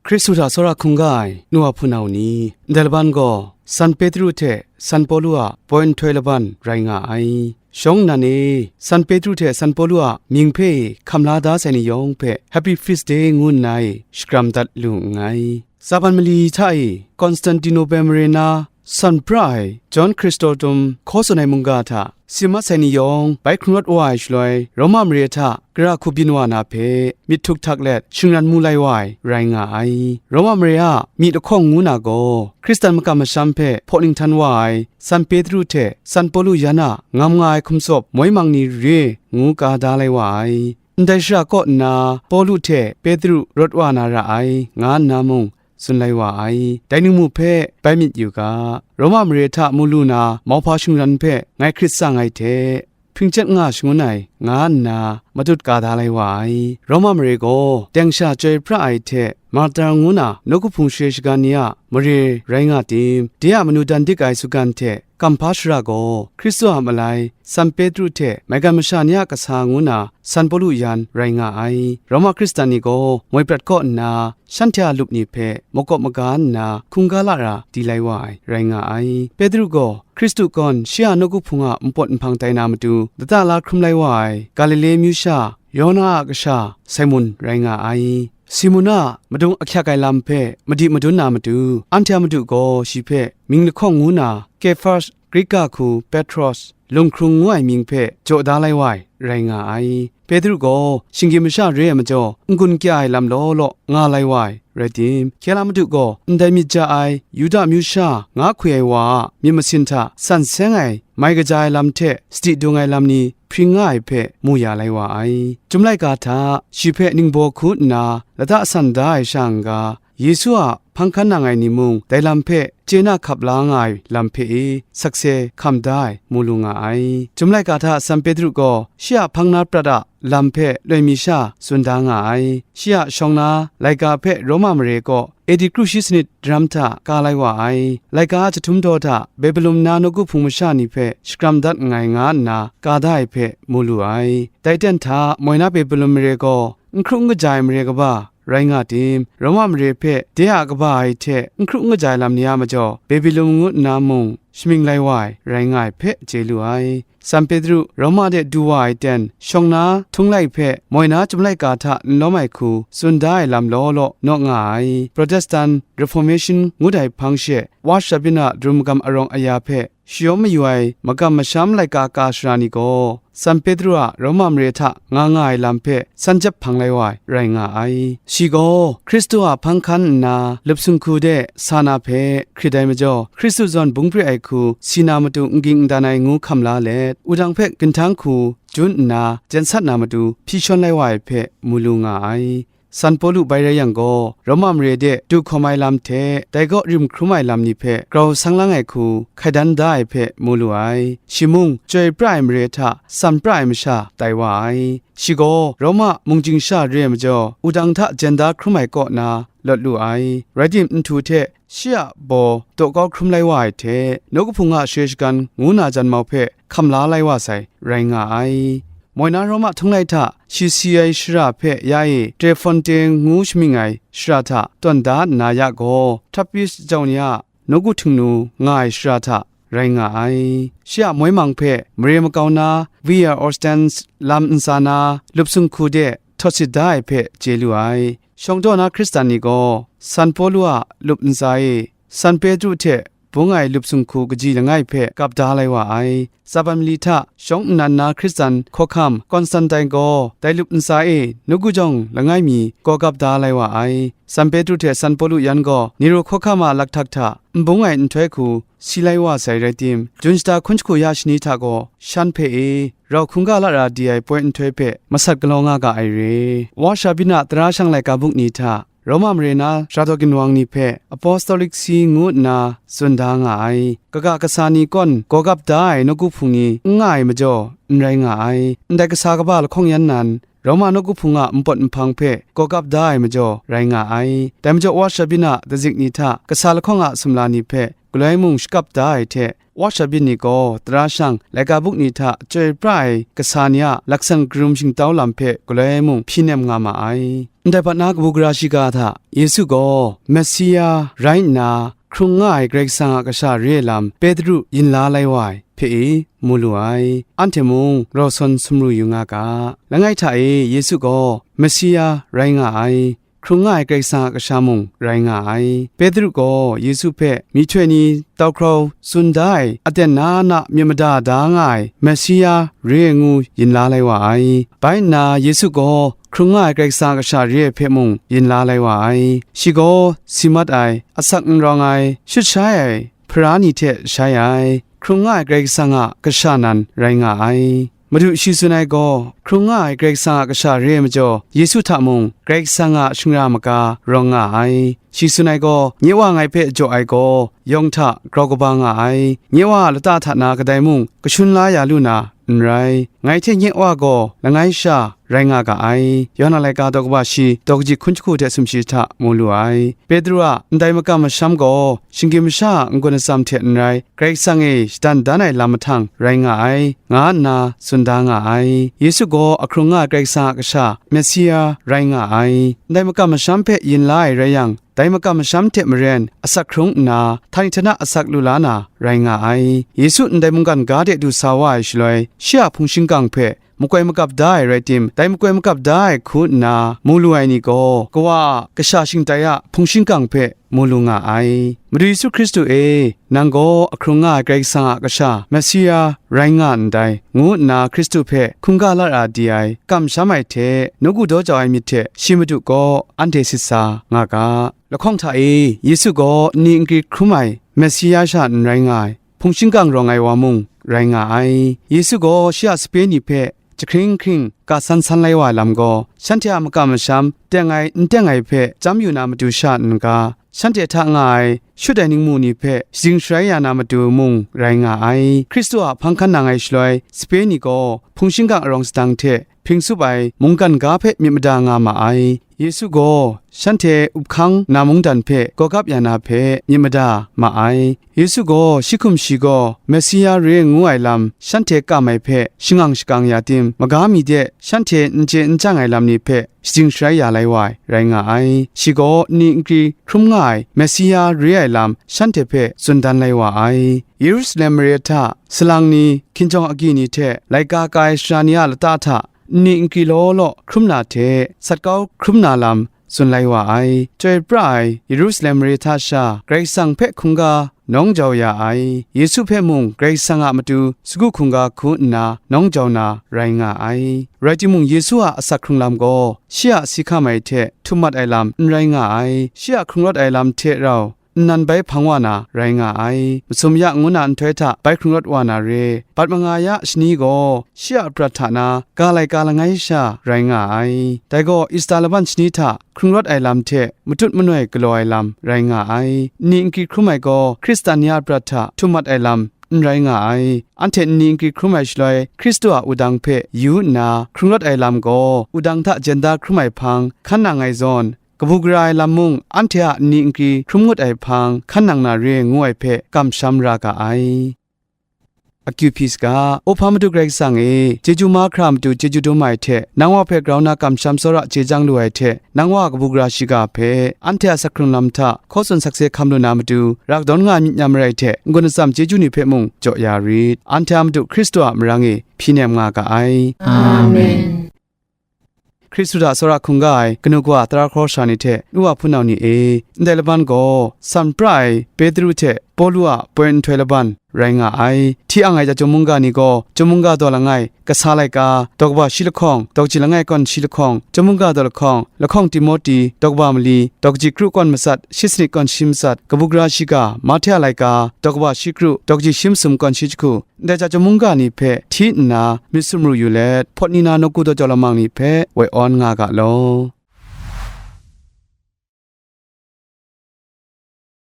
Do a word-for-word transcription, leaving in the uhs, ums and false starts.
Hkristu hta tsawra hkungga ai nu wa hpunau ni, ndai laban gaw San Petru hte San Pawlu a poi nhtoi laban rai nga ai. Shawng nnan e, San Petru hte San Pawlu a mying hpe hkam la da sai ni yawng hpe Happy Feast Day ngu nna e shakram dat lu nngai. Tsaban mali hta e Konstantinople mare na san pra ai John Chrysostom hkaw tsun ai mungga hta si mat sai ni yawng bai hkrung rawt wa ai shaloi, Roma mare hta gara hku byin wa na hpe myit htuk htak let shingran mu lai wa ai rai nga ai. Roma mare a myi lahkawng ngu na gaw, Hkristan makam masham hpe hpaw ninghtan wa ai San Petru hte San Pawlu yan a ngam nga ai hkum tsawp moi mang ni re ngu ka da lai wa ai. Ndai shara kaw nna Pawlu hte Petru rawt wa na ra ai, nga nna mung tsun lai wa ai. Dai ningmu hpe bai myit yu ga, Roma mare hta mu lu na mauhpa shingran hpe ngai hkrit tsang ai hte, hpring chyet nga shangun ai, nga nna matut ka da lai wa ai. Roma mare gaw teng sha chyoi pra ai hte martar ngu na nawku hpung share shagan ni a mare rai nga tim, de a manu dan dik ai zugan hte kamhpa shara gaw Hkristu a malai San Petru hte maigan masha ni a kasa ngu na San Pawlu yan rai nga ai. Roma Hkristan ni gaw moi prat kaw nna shanhte a lup ni hpe makawp maga nna hkungga lara di lai wa ai rai nga ai. Petru gaw Hkristu kawn shi a nawku hpung a npawt nhpang tai na matu lata la hkrum lai wa ai Galile myu sha Yona a kasha Simon rai nga ai. Simon a madung ahkyak ai lam hpe madi madun na matu, anhte a madu gaw shi hpe mying lahkawng ngu na Kefas, Grika hku Petros, lunghkrung ngu ai mying hpe jaw da lai wa ai rai nga ai. Petru gaw shinggyim masha re ai majaw, n-gun kya ai lam law law nga lai wa ai rai tim, hkye la madu gaw ndai myit ja ai Yuda myu sha nga hkwi ai wa a myit masin hta san seng ai mai kaja ai lam hte sadi dung ai lam ni hpring nga ai hpe mu ya lai wa ai. Chyum laika hta shi hpe ningbaw hku nna lata san da ai sha n-ga, Yesu a hpang hkan nang ai ni mung dai lam hpe chye na hkap la nga ai lam hpe e sakse hkam da ai mu lu nga ai. Chyum laika hta San Petru gaw shi a hpang na prat a lam hpe loi mi sha tsun da nga ai. Shi a shawng na laika hpe Roma mare kaw A D kru shi sanit daram hta ka lai wa ai. Laika a jahtum daw hta Babelun na nawku hpung masha ni hpe shakram dat nngai nga nna ka da ai hpe mu lu ai. Dai ten hta moi na Babelun mare gaw n hkru n kaja ai mare kaba rai nga tim, Roma mare hpe de a kaba ai hte n hkru n kaja ai lam ni a majaw, Babelun ngu nna mung shamying lai wa ai rai nga ai hpe chye lu ai. San Petru Roma de du wa ai ten, shawng na htung lai hpe moi na chyum laika hta n lawm ai hku tsun da ai lam law law naw nga ai. Protestant Reformation ngut ai hpang she, Wa Shabina darum magam arawng aya hpe shayawm mayu ai makam masham laika ka sara ni gaw, San Petru a Roma mare hta nga nga ai lam hpe san jep hpang lai wa ai rai nga ai. Shi gaw Hkristu a hpang hkan nna lup sung hku de sa na hpe hkrit ai majaw, Hkristu zawn bung pre ai hku si na matu n ging n dan ai ngu hkam la let, wudang hpe ginhtang hku jun nna jen sat na matu hpyi shawn lai wa ai hpe mu lu nga ai. San Pawlu bai rai yang gaw, Roma mare de du hkawm ai lam hte dai kaw rim hkrum ai lam ni hpe grau sang lang ai hku hkai dan da ai hpe mu lu ai. Shi mung, chyoi pra ai mare hta san pra ai masha tai wa ai. Shi gaw Roma mung chying sha re ai majaw, wudang hta jen da hkrum ai kaw na lawt lu ai. Rai tim, nhtu hte shi a baw daw kau hkrum lai wa ai hte, nawku hpung a share shagan ngu na janmau hpe hkam la lai wa sai rai nga ai. Moi na Roma htung lai hta shi si ai shara hpe ya e Trefonte ngu shamying ai shara hta tawn da nna ya gaw, Trappist jau ni a nawku htingnu nga ai shara hta rai nga ai. Shi a moi mang hpe mare makau na Via Ostens lam ntsa na lup sung hku de htawt sit da ai hpe chye lu ai. Shawng daw na Hkristan ni gaw San Pawlu a lup ntsa e San Petru hte bung ai lup sung hku kaji langai hpe gap da lai wa ai. Tsaban mali hta shawng nnan na Hkristan hkawhkam Konstantine gaw dai lup ntsa e nawku jawng langai mi gaw gap da lai wa ai. San Petru hte San Pawlu yan gaw Nero hkawhkam a lakhtak hta n bung ai nhtoi hku si lai wa sai rai tim, jun shata hkun jahku ya shani hta gaw shan hpe e rau hkungga lara di ai poi nhtoi hpe masat galaw nga ga ai re. Wa Shabina tara shang laika buk ni hta Roma mare na Sara Daw Ginwang ni hpe Apostolic See ngu nna tsun da nga ai. Kaga kasa ni kawn gaw gap da ai nawku hpung ni n nga ai majaw, n rai nga ai. Ndai kasa kaba lahkawng yan nan, Roma nawku hpung a npawt nhpang hpe gaw gap da ai majaw, rai nga ai. Dai majaw, Wa Shabina dazik ni hta kasa lahkawng a sumla ni hpe galoi mung shakap da ai hte, Wa Shabin ni gaw tara shang laika buk ni hta chyoi pra ai kasa ni a laksan karum shingtau lam hpe galoi mung hpyi nem nga ma ai. Ndai hpat na kabu gara shiga hta Yesu gaw Messia rai nna hkrung nga ai Karai Kasang a kasha re ai lam Petru yin la lai wa ai hpe e mu lu ai. Anhte mung raw sawn sumru yu nga ga. Langai hta e Yesu gaw Messia rai nga ai, hkrung nga ai Karai Kasang a kasha mung rai nga ai. Petru gaw Yesu hpe myihtoi ni tau hkrau tsun da ai aten na na myit mada da nga ai Messia re ai ngu yin la lai wa ai. Bai nna Yesu gaw hkrung nga ai Karai Kasang a kasha re ai hpe mung yin la lai wa ai. Shi gaw si mat ai, asak n rawng ai, shut shai ai, hpara ni hte shai ai, hkrung nga ai Karai Kasang a kasha nan rai nga ai. Madu shi tsun ai gaw, hkrung nga ai Karai Kasang a kasha re ai majaw, Yesu hta mung Karai Kasang a shingra maga rawng nga ai. Shi tsun ai gaw, nye Wa ngai hpe jaw ai gaw, yawng hta grau kaba nga ai. Nye Wa a lata hta na kadai mung kashun la ya lu na n rai. Ngai hte nye Wa gaw langai sha rai nga ga ai. Yawhan a laika daw kaba shi, daw kaji hkun jahku hte sumshi hta mu lu ai. Petru a ndai makam masham gaw, shinggyim masha a n-gun atsam hte n rai, Karai Kasang e shadan dan ai lam mahtang rai nga ai, nga nna tsun da nga ai. Yesu gaw a hkrung nga ai Karai Kasang a kasha, Messia, rai nga ai. Ndai makam masham hpe yin la ai rai yang, dai makam masham hte maren asak hkrung nna, htani htana asak lu la na rai nga ai. Yesu ndai mungkan ga de du sa wa ai shaloi, shi a hpung shingkang hpe makoi makap da ai rai tim, dai makoi makap da ai hku nna mu lu ai ni gaw, Kawa a kasha shingtai a hpung shingkang hpe mu lu nga ai. Madu Yesu Hkristu e, nang gaw a hkrung nga ai Karai Kasang a kasha, Messia, rai nga ndai, ngu nna Hkristu hpe hkungga lara di ai, kamsham ai hte, nawku daw jau ai myit hte shi Madu kaw anhte sit sa nga ga. Lahkawng hta e, Yesu gaw nni nkri hkrum ai, Messia sha n rai nga ai, hpung shingkang rawng ai wa mung rai nga ai. Yesu gaw shi a sape ni hpe jahkring hkring ga san san lai wa ai lam gaw, shanhte a makam masham teng ai n teng ai hpe chyam yu na matu sha n ga, shanhte hta nga ai shut ai ningmu ni hpe shatsing sharai ya na matu mung rai nga ai. Hkristu a hpang hkan nang ai shaloi, sape ni gaw hpung shingkang arawng sadang hte hpring tsup ai mungkan ga hpe myit mada nga ma ai. Yesu gaw shanhte up hkang na mungdan hpe gawgap ya na hpe myit mada ma ai. Yesu gaw shi hkum shi gaw Messia re ngu ai lam shanhte kam ai hpe shangang shakang ya tim, maga mi de shanhte n chye n chyang ai lam ni hpe shatsing sharai ya lai wa ai, rai nga ai. Shi gaw nni nkri hkrum nga ai Messia re ai lam shanhte hpe tsun dan lai wa ai. Yerusalem mare hta salang ni, hkinjawng agyi ni hte laika ka ai sara ni a lata hta nni nkri law law hkrum na hte, sat kau hkrum na lam tsun lai wa ai. Chyoi pra ai Yerusalem mare hta sha Karai Kasang hpe hkungga nawng jau ya ai, Yesu hpe mung Karai Kasang a matu sagu hkungga hku nna nawng jau na rai nga ai. Rai timung, Yesu a asak hkrung lam gaw shi a si hkam ai hte htum mat ai lam n rai nga ai. Shi a hkrung rawt ai lam hte rau nnan bai hpang wa na rai nga ai. Masum ya ngu na nhtoi hta bai hkrung rawt wa na re. Bat manga ya shani gaw shi a prat hta na ga laika langai sha rai nga ai. Dai gaw Ista laban shani hta hkrung rawt ai lam hte matut manoi galaw ai lam rai nga ai. Nni nkri hkrum ai gaw Hkristan ni a prat hta htum mat ai lam n rai nga ai. Anhte nni nkri hkrum ai shaloi, Hkristu a wudang hpe yu nna hkrung rawt ai lam gaw, wudang hta jen da hkrum ai hpang hkan nang ai zawn, kabu gara ai lam mung anhte a nni nkri hkrum ngut ai hpang hkan nang na re ngu ai hpe kamsham ra ga ai. Akyu hpyi saga, Opa Madu Karai Kasang e, chyeju mahkra matu chyeju dum ai hte, nang wa hpe grau na kamsham tsawra chye jang lu ai hte, nang wa a kabu gara shiga hpe, anhte a asak hkrung lam hta hkaw tsun sakse hkam lu na matu, ra kadawn nga ai myit nyam marai hte, n-gun atsam chyeju ni hpe mung jaw ya rit. Anhte a Madu Hkristu a marang e hpyi nem nga ga ai. Amen. Hkristu hta tsawra hkungga ai kanu kawa tara hkraw sara ni hte nu wa hpunau ni e, ndai laban gaw, san pra ai Petru hte Pawlu a poi nhtoi laban rai nga ai. Hti ang ai chyum mungga ni gaw, chyum mungga daw langai, kasa laika, daw kaba shi lahkawng, daw kaji langai kawn shi lahkawng, chyum mungga daw lahkawng, lahkawng Timohti, daw kaba mali, daw kaji kru kawn matsat, shi sanit kawn shi matsat, kabu gara shiga, Mahte a laika, daw kaba shi kru, daw kaji shi masum kawn shi jahku, ndai chyum mungga ni hpe hti nna myit sumru yu let, hpawt ni na nawku daw jau lamang ni hpe woi awn nga ga law.